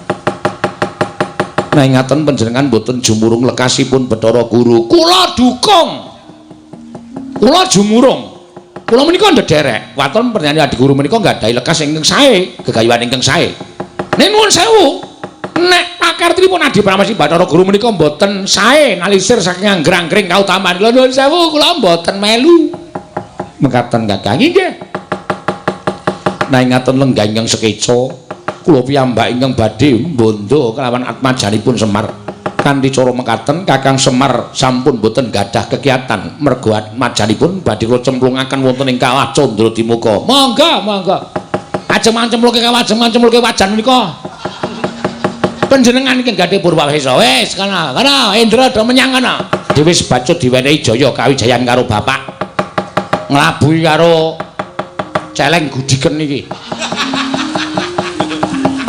Nah ingaten panjenengan mboten jumurung lekasipun Bathara Guru. Kula dukung. Kula jumurung. Kula menika ndederek. Waton panjenengan adi guru menika nggadahi lekas ingkang sae, gegayuhan ingkang sae. Ning nuwun sewu. Nek pakartinipun Adi Pramesti Bathara Guru menika mboten sae ngalisir saking anggrang-anggring kautaman. Kula nuwun sewu, kula mboten melu. Mekaten Kakang inggih. Nah ingaten lenggah ingkang sekeca. Kula piyambak ingkang badhe mbondo kelawan atmajanipun Semar. Kanthi cara mekaten Kakang Semar sampun boten gadah kegiatan mergo atmajanipun badhe kula cemplungaken wonten ing Kawah Candradimuka. Monggo, monggo. Ajeng mancemplungke kawah, ajeng mancemplungke wajan menika. Panjenengan ingkang gadhah purwawesa. Wis kono, kono Indra do menyang kono. Dhewe sebacut diwenehi jaya kawijayan karo bapak. Nglabuhi karo celeng gudiken iki.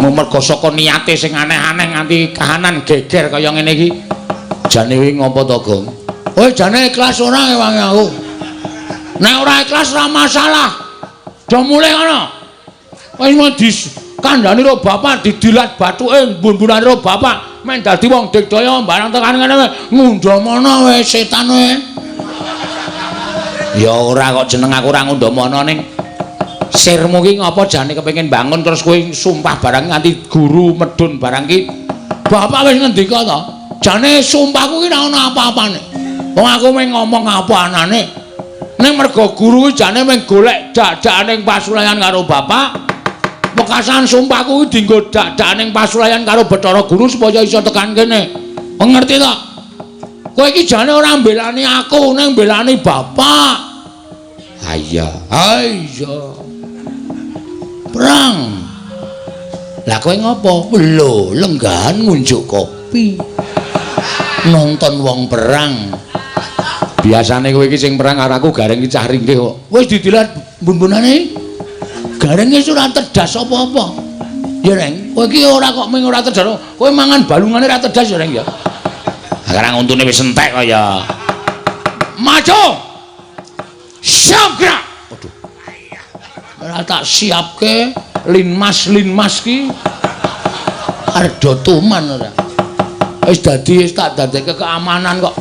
Mergo saka niate sing aneh-aneh nganti kahanan geger kaya ngene iki. Jane kuwi ngopo to, Gong? Kowe jane ikhlas ora ngewangi aku? Nek ora ikhlas ora masalah. Do mulih ngono. Wis mau dikandhani karo bapak didilat bathuke mbun-mbunane karo bapak men dadi wong digdaya barang tekan ngene ngundhamana wis setan kowe. Ya ora kok jeneng aku ora ngundhamana ning sirmu ki ngapa jane kepengin bangun terus kowe sumpah barang nganti guru medun barang ki. Bapak wis ngendika to, jane sumpahku ki ora ono apa-apane. Wong aku mung ngomong apa anane. Ning mergo guru ki jane mung golek dak-dakane pasulayan karo bapak. Wekasan sumpahku ki dienggo dak-dakane pasulayan karo Bathara Guru supaya iso tekan kene. Ngerti to? Kowe iki jane ora mbelani aku, ning mbelani bapak. Ha iya, ha iya. Perang. Lah kowe ngopo? Lho, lenggahan ngunjuk kopi. Nonton wong perang. Biasane kowe iki sing perang karo aku gareng iki cah ringkih kok. Wis didilat bun-bunane. Gareng wis ora tedas apa-apa. Ya, Reng, kowe iki ora kok mung ora tedas. Kowe mangan balungane ora tedas ya, Reng ya. Sekarang untune wis entek kok ya. Maju. Siap gerak. Waduh. Ora tak siapke linmas-linmas ki arep do tuman ora. Wis dadi wis tak dadekke keamanan kok.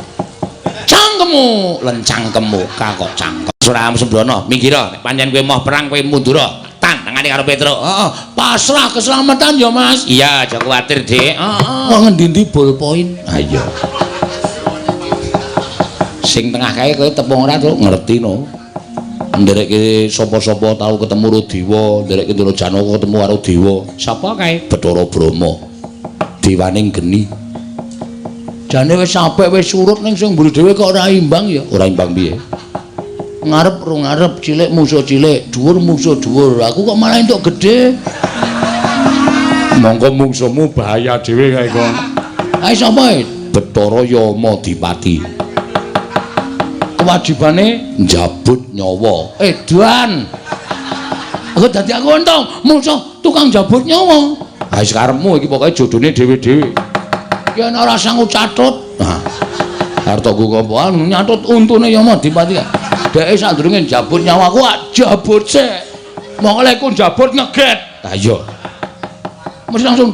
Cangkemmu, lencangkemmu kok cangkem. Ora Sembrono, minggir nek pancen kowe moh perang kowe mundura. Tandang tangane karo Petruk. Heeh, pasrah keselamatan ya, Mas. Iya, aja kuwatir, Dik. Heeh. Wah, ngendi-endi ballpoint. Ha iya. Sing tengah kae kowe tepung ora, Truk? Ngerti no. Nderekke sapa-sapa tau ketemu karo dewa, nderekke Ndara Janaka ketemu karo dewa. Sapa kae? Bathara Brahma. Dewaning geni. Jane wis apik wis surut ning sing mburi dhewe kok ora imbang ya. Ora imbang piye? Ngarep ro ngarep, cilik musuh cilik, dhuwur musuh dhuwur. Aku kok malah entuk gedhe. Monggo mungsuhmu bahaya dhewe kae kok. Ae sapa e? Bathara Yamadipati. Kewajibane njabut nyawa. Edan. Aku dadi aku untung musuh tukang jabut nyawa. Ha wis karepmu iki pokoke jodone dhewe-dhewe. Yen ora sanggup catut. Nah. Arep tok apa nyatut untune Yamadipati. Dheke sadurunge njabut nyawaku jabut sik. Mongko lek ku njabut ngeget. Ha iya. Mesti langsung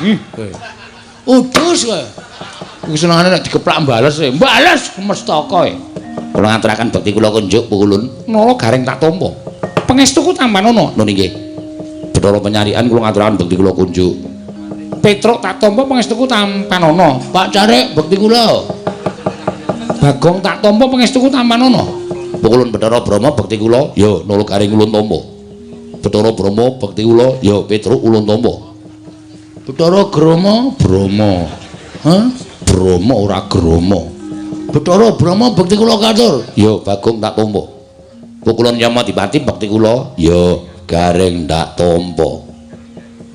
ih kowe. Udus kowe. Iku senengane nek dikeplak bales e. Bales mestaka e. Kula ngaturaken bekti kula kunjuk pukulun. Nala Gareng tak tampa. Pangestuku tampanono. Nun inggih. Bathara Penyarikan kula ngaturaken bekti kula kunjuk. Petruk tak tampa pangestuku tampanono. Pak Carik bekti kula. Bagong tak tampa pangestuku tampanono. Pukulun Bathara Brahma bekti kula. Ya Nala Gareng ulun tampa. Bathara Brahma bekti kula. Ya Petruk ulun tampa. Bathara Grama Brahma. Hah? Brahma ora Grama. Bathara Brahma bekti kula katur. Ya Bagong tak tampa. Pukulun Yamadipati bekti kula. Ya Gareng tak tampa.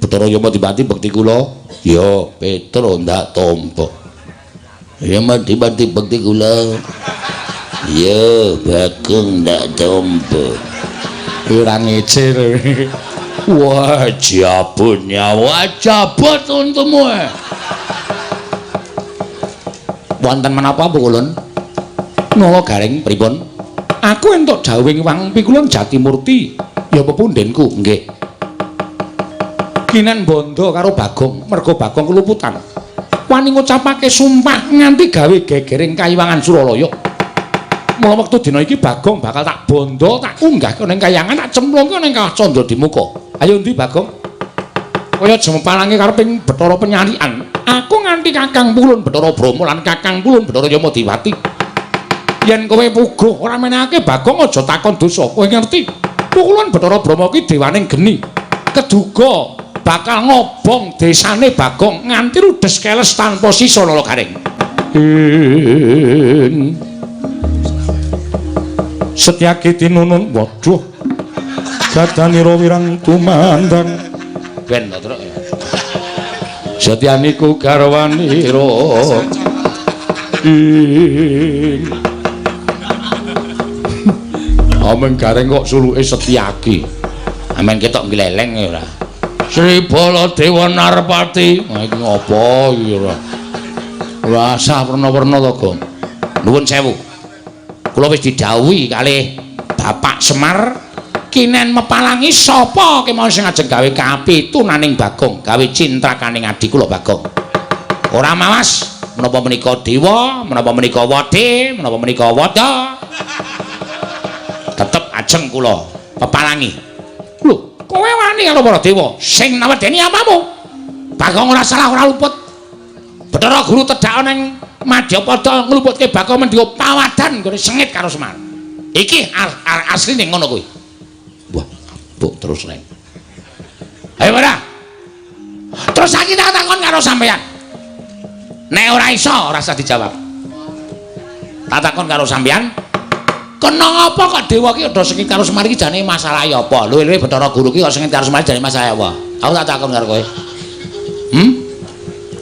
Bathara Yamadipati bekti kula. Ya Petruk ndak tampa. Yamadipati bekti kula. Ya Bagong ndak tampa. Ora ngece. Wah, jabut nyawa, jabut untumu. Wonten menapa pukulun? Nala Gareng pripun? Aku entuk dawuhing Wang Pikulun Jatimurti, ya pepundhenku, nggih. Kinen bondo karo Bagong, merga Bagong keluputan. Wani ngucapake sumpah nganti gawe gegering kayiwangan Suralaya. Mula wektu dina iki Bagong bakal tak bondo, tak unggahke ning kayangan, tak cemplungke ning Kawah Candra Dimuka. Ayo endi Bagong? Kaya jemepalange karo ping Bathara Penyarikan. Aku nganti Kakang Pulun Bathara Brahma lan Kakang Pulun Bathara Yamadipati. Yen kowe puguh ora menehake Bagong aja takon dosa. Kowe ngerti? Pukulun Bathara Brahma ki dewaning geni. Keduga bakal ngobong desane Bagong nganti rudes keles tanpa sisa Nala Gareng. Setyaki tinunun waduh gadanira wirang tumandang ben to Truk. Setyaniku garwanira ing Ameng Gareng kok suluke Setyaki. Amen ketok gleleng ya ora. Sri Baladewa Narpati. Wah iki ngopo iki ora. Ora sah werna-werna to, Gong. Nuwun sewu. Kula wis didhawuhi kalih Bapak Semar kinen mepalangi sapa kemawon sing ajeng gawe kapitunaning Bagong, gawe cintrakaning adi kula Bagong. Ora mawas menapa menika dewa, menapa menika wade, menapa menika wada. Tetep ajeng kula pepalangi. Lho, kowe wani karo para dewa sing nawedeni apamu? Bagong ora salah ora luput. Bathara Guru tedhak ning Madyapada ngluputke Bagong mendika pawadan nggone sengit karo Semar. Iki asline ngono kuwi. Wah, mbok terus reng. Ayo ora. Terus saiki tak takon karo sampeyan. Nek ora iso ora usah dijawab. Tak takon karo sampeyan. Kena apa kok dewa ki udah sengit karo Semar iki jane masalahe apa? Luwe-luwe Bathara Guru ki kok sengit karo Semar jane masalahe apa? Aku tak takon karo kowe.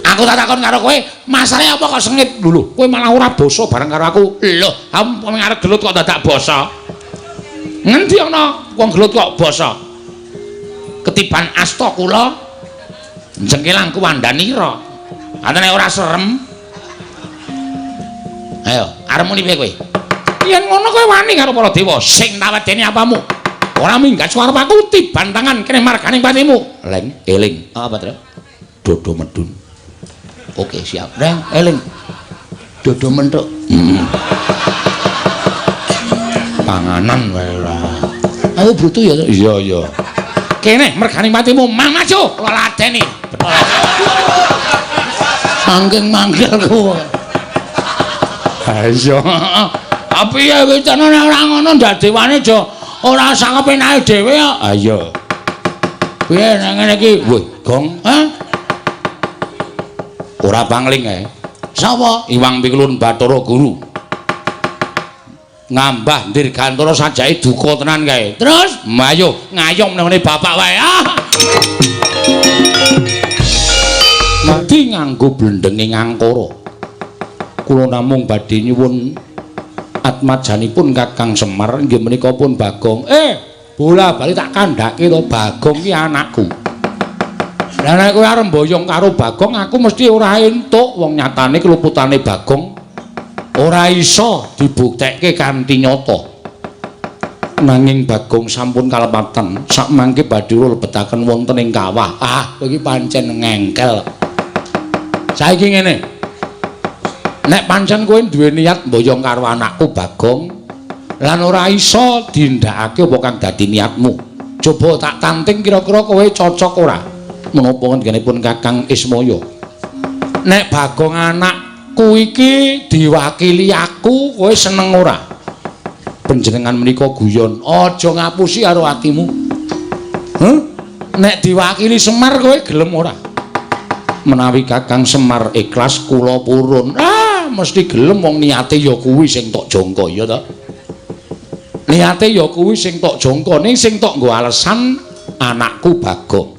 Aku tak takon karo kowe, masalahe apa kok sengit? Lho, kowe malah ora basa bareng karo aku. Lho, aku arep gelut kok dadak basa. Ngendi ana wong gelut kok basa? Ketiban asta kula jengkelang kuwandanira. Antene ora serem. Ayo, arep muni piye kowe? Yen ngono kowe wani karo para dewa sing tawedeni apamu? Ora minggat suara aku tiban tangan kene marganing patimu. Leng, eling. Apa, Tru? Dodo medun. Oke, siap. Reng, eling. Dodo mentuk. Panganan wae ora. Aku brutu ya. Iya, iya. Kene mergane matimu mang maju, kula ladeni. Saking mangkelku. Ha iya. Tapi ya wis nek ora ngono ndadewane aja ora sak kepenake dhewe ya. Ha iya. Piye nek ngene iki? Wih, Gong. Hah? Ora pangling ae. Sapa? Iwang Pikulun Bathara Guru. Ngambah Dirgantara sajake duka tenan kae. Terus mayo ngayom nang ngene bapak wae. Ah. Mati nganggo blendenge ngangkara. Kula namung badhe nyuwun atmajanipun Kakang Semar inggih menika pun Bagong. Bola bali tak kandhake to Bagong ki anakku. Lah nek kowe arep mboyong karo Bagong aku mesti ora entuk, wong nyatane keluputane Bagong ora iso dibuktekke kanthi nyata. Nanging Bagong sampun kalepatan, sakmangke badhe lebetaken wonten ing kawah. Ah, kowe iki pancen ngengkel. Saiki ngene. Nek pancen kowe duwe niat mboyong karo anakku Bagong lan ora iso dindakake apa kang dadi niatmu. Coba tak tanting kira-kira kowe cocok ora? Menapa ngendikanipun Kakang Ismaya? Nek Bagong anakku iki diwakili aku, kowe seneng ora? Panjenengan menika guyon, aja ngapusi karo atimu. Huh? Nek diwakili Semar kowe gelem ora? Menawi Kakang Semar ikhlas kula purun. Ah, mesti gelem wong niate ya kuwi sing tok jangka ya ta. Niate ya kuwi sing tok jangka, ning sing tok nggo alesan anakku Bagong.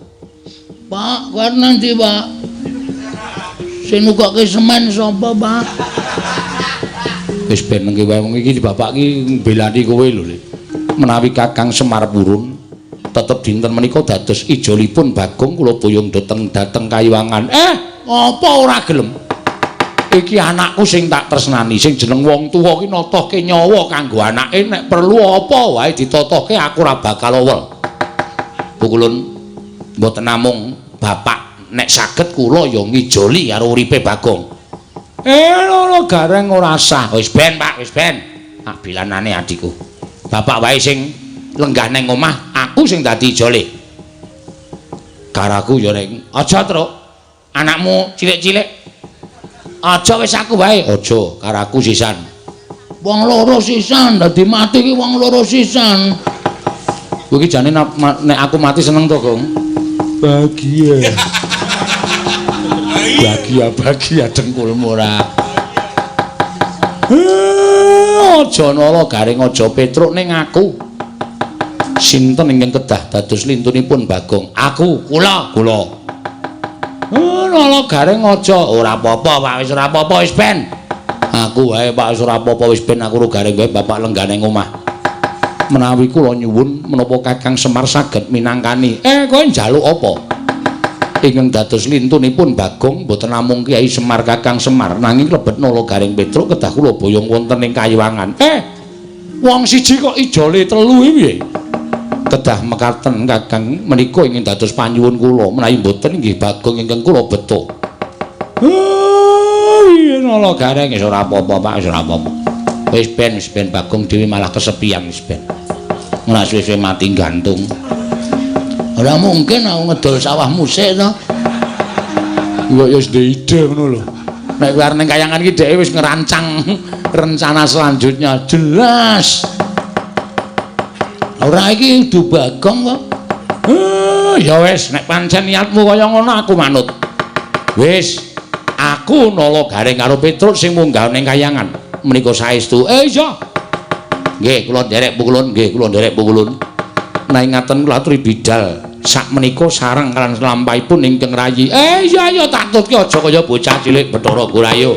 Pak, kowe nang ndi, Pak? Sing nukokke semen sapa, Pak? Wis ben nengke wae wong iki bapak iki mbelani kowe lho, Le. Menawi Kakang Semar purun, tetep dinten menika dados ijolipun Bagong kula boyong dhateng dhateng Kayiwangan. Apa ora gelem? Iki anakku sing tak tresnani, sing jeneng wong tuwa ki notohke nyawa kanggo anake, nek perlu apa wae ditotohke aku ora bakal owel. Pukulun mboten namung bapak, nek saged kula ya ngijoli karo uripe Bagong. Lho gareng ora sah. Wis ben, Pak, wis ben. Tak bilanane adikku. Bapak wae sing lenggah nang omah, aku sing dadi ijole. Karaku ya ning aja, Truk. Anakmu cilik-cilik. Aja wis aku wae. Aja, karaku sisan. Wong loro sisan, dadi mati ki wong loro sisan. Kowe iki jane nek aku mati seneng to, Gong? Bahagia. Bahagia, bahagia dengkulmu ora. Aja nala garing aja Petruk ning aku. Sinten ingkang kedah dados lintunipun Bagong? Aku, kula, kula. Nala garing aja ora apa-apa, Pak, wis ora apa-apa wis ben. Aku wae, Pak, wis ora apa-apa wis ben aku ro garing wae bapak lenggah ning omah. Menawi kula nyuwun menapa Kakang Semar saged minangkani. Kowe njaluk apa? Ingkang dados lintunipun Bagong mboten namung Kyai Semar Kakang Semar nanging lebet Nala Garing Petruk kedah kula boyong wonten ing Kayiwangan. Wong siji kok ijole telu iki piye? Kedah mekaten Kakang menika ingkang dados panyuwun kula, menawi mboten inggih Bagong ingkang kula beto. Iya Nala Garing wis ora apa-apa, Pak, wis ora apa-apa. Wis ben Bagong dhewe malah kesepian wis ben. Ora suwe-suwe mati gantung. Ora mungkin aku ngedol sawah musik to. Kok ya wis duwe ide ngono lho. Nek kowe arep ning kayangan iki dheke wis ngerancang rencana selanjutnya jelas. Ora iki kudu Bagong kok. Ya wis nek pancen niatmu kaya ngono aku manut. Wis, aku Nala Garing karo Petruk sing munggah ning kayangan. Menika saestu. Iya. Nggih, kula nderek pukulun, nggih kula nderek pukulun. Nanging ngaten kula aturi bidal sak menika sareng lan lampahipun ingkang rayi. Iya iya tak tutke aja kaya bocah cilik Bathara Gurayo.